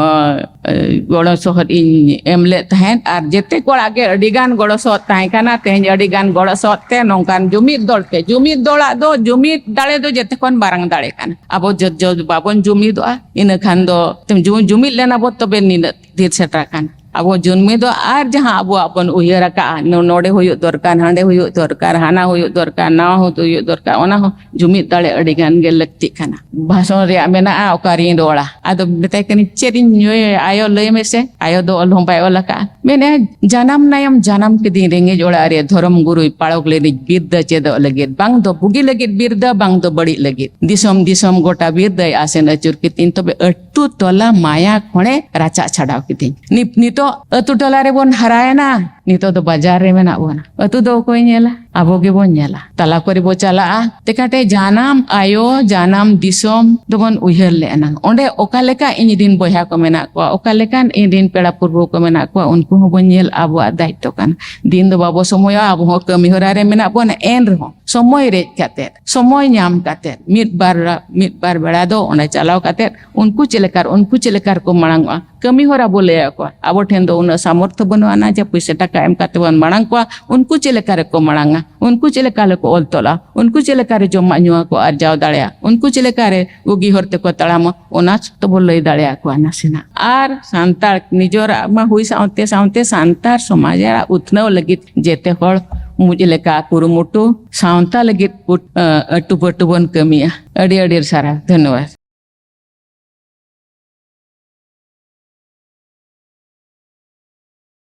ᱟ, ᱜᱚᱲᱚ ᱥᱚᱦᱚᱫ ᱤᱧ ᱮᱢ ᱞᱮᱫ ᱛᱟᱦᱮᱸᱫ᱾ ᱟᱨ ᱡᱮᱛᱮ ᱠᱚᱲᱟ ᱜᱮ ᱟᱹᱰᱤ ᱜᱟᱱ ᱜᱚᱲᱚ ᱥᱚᱦᱚᱫ ᱛᱟᱦᱮᱸ ᱠᱟᱱᱟ᱾ ᱛᱮᱦᱮᱧ ᱟᱹᱰᱤ ᱜᱟᱱ ᱜᱚᱲᱚ ᱥᱚᱦᱚᱫ ᱛᱮ ᱱᱚᱝᱠᱟᱱ ᱡᱩᱢᱤᱫ ᱫᱚᱞ ᱛᱮ, ᱡᱩᱢᱤᱫ ᱫᱚᱞᱟᱜ ᱫᱚ, ᱡᱩᱢᱤᱫ ᱫᱟᱲᱮ ᱫᱚ ᱡᱮᱛᱮ ᱠᱷᱚᱱ ᱢᱟᱨᱟᱝ ᱫᱟᱲᱮ ᱠᱟᱱᱟ᱾ ᱟᱵᱚ ᱡᱚ-, ᱡᱚ-, ᱵᱟᱵᱚᱱ ᱡᱩᱢᱤᱫᱚᱜᱼᱟ, ᱤᱱᱟᱹ ᱠᱷᱟᱱ ᱫᱚ ᱡᱩ-, ᱡᱩᱢᱤᱫ ᱞᱮᱱᱟ ᱵᱚ ᱛᱚᱵᱮ ᱱᱤᱱᱟᱹᱜ ᱛᱤᱨ ᱥᱮᱴᱮᱨ ᱟᱠᱟᱱᱟ᱾ ᱟᱵᱚ ᱡᱩᱢᱤᱫᱚᱜ ᱟᱨ ᱡᱟᱦᱟᱸ ᱟᱵᱚᱣᱟᱜ ᱵᱚᱱ ᱩᱭᱦᱟᱹᱨ ᱟᱠᱟᱜᱼᱟ, ᱱᱚ-, ᱱᱚᱰᱮ ᱦᱩᱭᱩᱜ ᱫᱚᱨᱠᱟᱨ, ᱦᱟᱸᱰᱮ ᱦᱩᱭᱩᱜ ᱫᱚᱨᱠᱟᱨ, ᱦᱟᱱᱟ ᱦᱩᱭᱩᱜ ᱫᱚᱨᱠᱟᱨ, ᱱᱟᱣᱟ ᱦᱩᱭᱩᱜ ᱫᱚᱨᱠᱟᱨ, ᱚᱱᱟ ᱦᱚᱸ ᱡᱩᱢᱤᱫ ᱫᱟᱲᱮ ᱟᱹᱰᱤ ᱜᱟᱱ ᱜᱮ ᱞᱟᱹᱠᱛᱤᱜ ᱠᱟᱱᱟ᱾ ᱵᱷᱟᱥᱚᱱ ᱨᱮᱭᱟᱜ ᱢᱮᱱᱟᱜᱼᱟ, ᱚᱠᱟᱨᱤᱧ ᱨᱚᱲᱟ? ᱟᱫᱚ ᱢᱮᱛᱟᱭ ᱠᱟᱹᱱᱟᱹᱧ, "ᱪᱮᱫ ᱤᱧ ᱧᱩᱭᱟ? ᱟᱭᱳ, ᱞᱟᱹᱭ ᱢᱮᱥᱮ, ᱟᱭᱳ ᱫᱚ ᱚᱞ ᱦᱚᱸ ᱵᱟᱭ ᱚᱞ ᱟᱠᱟᱫᱼᱟ᱾" ᱢᱮᱱᱮᱫᱼᱟ, "ᱡᱟᱱᱟᱢ ᱱᱟᱭᱚᱢ ᱡᱟᱱᱟᱢ ᱠᱤᱫᱤᱧ ᱨᱮᱸᱜᱮᱡ ᱚᱲᱟᱜ ᱨᱮ, ᱫᱷᱚᱨᱚᱢ ᱜᱩᱨᱩᱭ ᱯᱟᱲᱚᱠ ᱞᱮᱫᱤᱧ ᱵᱤᱨᱫᱟᱹ ᱪᱮᱫᱚᱜ ᱞᱟᱹᱜᱤᱫ, ᱵᱟᱝ ᱫᱚ ᱵᱩᱜᱤ ᱞᱟᱹᱜᱤᱫ ᱵᱤᱨᱫᱟᱹ, ᱵᱟᱝ ᱫᱚ ᱵᱟᱹᱲᱤᱡ ᱞᱟᱹᱜᱤᱫ᱾ ᱫᱤᱥᱚᱢ ᱫᱤᱥᱚᱢ ᱜᱚᱴᱟ ᱵᱤᱨᱫᱟᱹᱭ ᱟᱥᱮᱱ ᱟᱹᱪᱩᱨ ᱠᱤᱫᱤᱧ, ᱛᱚᱵᱮ ᱟᱹᱛᱩ ᱴᱚᱞᱟ ᱢᱟᱭᱟ ᱠᱷᱚᱲᱮ ᱨᱟᱪᱟᱜ ᱪᱷᱟᱰᱟᱣ ᱠᱤᱫᱤᱧ᱾" ᱱᱤᱛ-, ᱱᱤᱛᱚᱜ ᱟᱹᱛᱩ ᱴᱚᱞᱟ ᱨᱮᱵᱚᱱ ᱦᱟᱨᱟᱭᱮᱱᱟ, ᱱᱤᱛᱚᱜ ᱫᱚ ᱵᱟᱡᱟᱨ ᱨᱮ ᱢᱮᱱᱟᱜ ᱵᱚᱱᱟ᱾ ᱟᱹᱛᱩ ᱫᱚ ᱚᱠᱚᱭ ᱧᱮᱞᱟ? ᱟᱵᱚ ᱜᱮᱵᱚᱱ ᱧᱮᱞᱟ᱾ ᱛᱟᱞᱟ ᱠᱚᱨᱮ ᱵᱚ ᱪᱟᱞᱟᱜᱼᱟ, ᱛᱮᱠᱟᱴᱮ ᱡᱟᱱᱟᱢ ᱟᱭᱳ, ᱡᱟᱱᱟᱢ ᱫᱤᱥᱚᱢ ᱫᱚᱵᱚᱱ ᱩᱭᱦᱟᱹᱨ ᱞᱮ ᱟᱱᱟᱝ᱾ ᱚᱸᱰᱮ ᱚᱠᱟ ᱞᱮᱠᱟ ᱤᱧ ᱨᱤᱱ ᱵᱚᱭᱦᱟ ᱠᱚ ᱢᱮᱱᱟᱜ ᱠᱚᱣᱟ, ᱚᱠᱟ ᱞᱮᱠᱟᱱ ᱤᱧ ᱨᱤᱱ ᱯᱮᱲᱟ ᱯᱩᱨᱵᱷᱩ ᱠᱚ ᱢᱮᱱᱟᱜ ᱠᱚᱣᱟ, ᱩᱱᱠᱩ ᱦᱚᱸᱵᱚᱱ ᱧᱮᱞ, ᱟᱵᱚᱣᱟᱜ ᱫᱟᱭᱤᱛᱛᱚ ᱠᱟᱱᱟ᱾ ᱫᱤᱱ ᱫᱚ ᱵᱟᱵᱚ ᱥᱚᱢᱚᱭᱚᱜᱼᱟ, ᱟᱵᱚ ᱦᱚᱸ ᱠᱟᱹᱢᱤ ᱦᱚᱨᱟ ᱨᱮ ᱢᱮᱱᱟᱜ ᱵᱚᱱᱟ, ᱮᱱ ᱨᱮᱦᱚᱸ ᱥᱚᱢᱚᱭ ᱨᱮᱡ ᱠᱟᱛᱮ, ᱥᱚᱢᱚᱭ ᱧᱟᱢ ᱠᱟᱛᱮ, ᱢᱤᱫ ᱵᱟᱨ, ᱢᱤᱫ ᱵᱟᱨ ᱵᱮᱲᱟ ᱫᱚ ᱚᱸᱰᱮ ᱪᱟᱞᱟᱣ ᱠᱟᱛᱮ ᱩᱱᱠᱩ ᱪᱮᱫ ᱞᱮᱠᱟ, ᱩᱱᱠᱩ ᱪᱮᱫ ᱞᱮᱠᱟ ᱨᱮᱠᱚ ᱢᱟᱲᱟᱝ ᱚᱜᱼᱟ, ᱠᱟᱹᱢᱤ ᱦᱚᱨᱟ ᱵᱚ ᱞᱟᱹᱭ ᱟᱠᱚᱣᱟ᱾ ᱟᱵᱚ ᱴᱷᱮᱱ ᱫᱚ ᱩᱱᱟᱹᱜ ᱥᱟᱢᱚᱨᱛᱷᱚ ᱵᱟᱹᱱᱩᱜ ᱟᱱᱟ ᱡᱮ ᱯᱩᱭᱥᱟᱹ ᱴᱟᱠᱟ ᱮᱢ ᱠᱟᱛᱮ ᱵᱚᱱ ᱢᱟᱲᱟᱝ ᱠᱚᱣᱟ, ᱩᱱᱠᱩ ᱪᱮᱫ ᱞᱮᱠᱟ ᱨᱮᱠᱚ ᱢᱟᱲᱟᱝᱟ, ᱩᱱᱠᱩ ᱪᱮᱫ ᱞᱮᱠᱟ ᱨᱮᱠᱚ ᱚᱞ ᱛᱚᱞᱟ, ᱩᱱᱠᱩ ᱪᱮᱫ ᱞᱮᱠᱟ ᱨᱮ ᱡᱚᱢᱟᱜ ᱧᱩᱣᱟᱜ ᱠᱚ ᱟᱨᱡᱟᱣ ᱫᱟᱲᱮᱭᱟᱜᱼᱟ, ᱩᱱᱠᱩ ᱪᱮᱫ ᱞᱮᱠᱟ ᱨᱮ ᱵᱩᱜᱤ ᱦᱚᱨ ᱛᱮᱠᱚ ᱛᱟᱲᱟᱢᱟ, ᱚᱱᱟ ᱛᱚᱵᱚ ᱞᱟᱹᱭ ᱫᱟᱲᱮᱭᱟᱠᱚᱣᱟ ᱱᱟᱥᱮᱱᱟᱜ᱾ ᱟᱨ ᱥᱟᱱᱛᱟᱲ ᱱᱤᱡᱚᱨᱟᱜ ᱢᱟ ᱦᱩᱭ ᱥᱟᱶᱛᱮ ᱥᱟᱶᱛᱮ ᱥᱟᱱᱛᱟᱲ ᱥᱚᱢᱟᱡᱽ ᱨᱮᱭᱟᱜ ᱩᱛᱱᱟᱹᱣ ᱞᱟᱹᱜᱤᱫ ᱡᱮᱛᱮ ᱦᱚᱲ ᱢᱩᱡ ᱞᱮᱠᱟ ᱠᱩᱨᱩᱢᱩᱴᱩ, ᱥᱟᱶᱛᱟ ᱞᱟᱹᱜᱤᱫ ᱯᱩᱴ-, ᱟᱹ, ᱟᱹᱴᱩ ᱯᱟᱹᱴᱩ ᱵᱚᱱ ᱠᱟᱹᱢᱤᱭᱟ᱾ ᱟᱹᱰᱤ ᱟᱹᱰᱤ ᱥᱟᱨᱦᱟᱣ, ᱫᱷᱚᱱᱭᱚᱵᱟᱫ᱾